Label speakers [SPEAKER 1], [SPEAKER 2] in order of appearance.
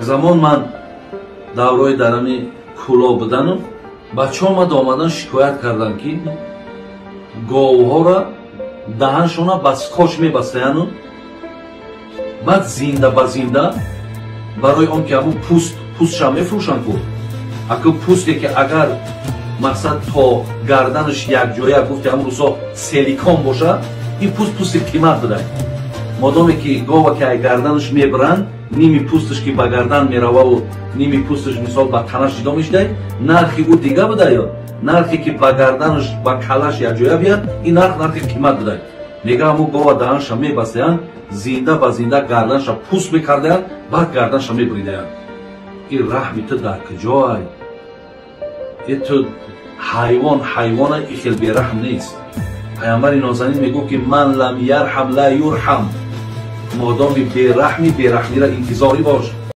[SPEAKER 1] Замон ман даврои дарами кӯло будану бачаҳо омада омадан шикоят карданд, ки говҳоро даҳаншона ба скотч мебастаяну баъд зинда ба зинда, барои он ки ҳамун пӯст, пӯстша мефурӯшанд ку. Аку пӯсте ки агар мақсад то гарданаш якҷоя, гуфти ҳамун рӯзҳо, силикон боша, ин пӯст пӯсти қимат будай. Модоме ки гова ки ай гарданаш мебаранд, ними пӯсташ ки ба гардан мерававу ними пӯсташ, мисол, ба танаш ҷудо мешудай, нархи ӯ дига будаю нархе ки ба гарданаш, ба калаш якҷоя бияд, ин нарх нархи қимат будай. Мега, ҳамун гова даҳанша мебастаянд, зинда ба зинда гарданша пӯст мекардаянд, баъд гарданша мебуридаянд. Ин раҳми ту дар куҷоай? Э, ту ҳайвон, ҳайвона и хел бераҳм нест. Паямбари нозанин мегӯфт, ки ман лам ярҳам ла юрҳам. Модоми бераҳмӣ, бераҳмира интизорӣ бош.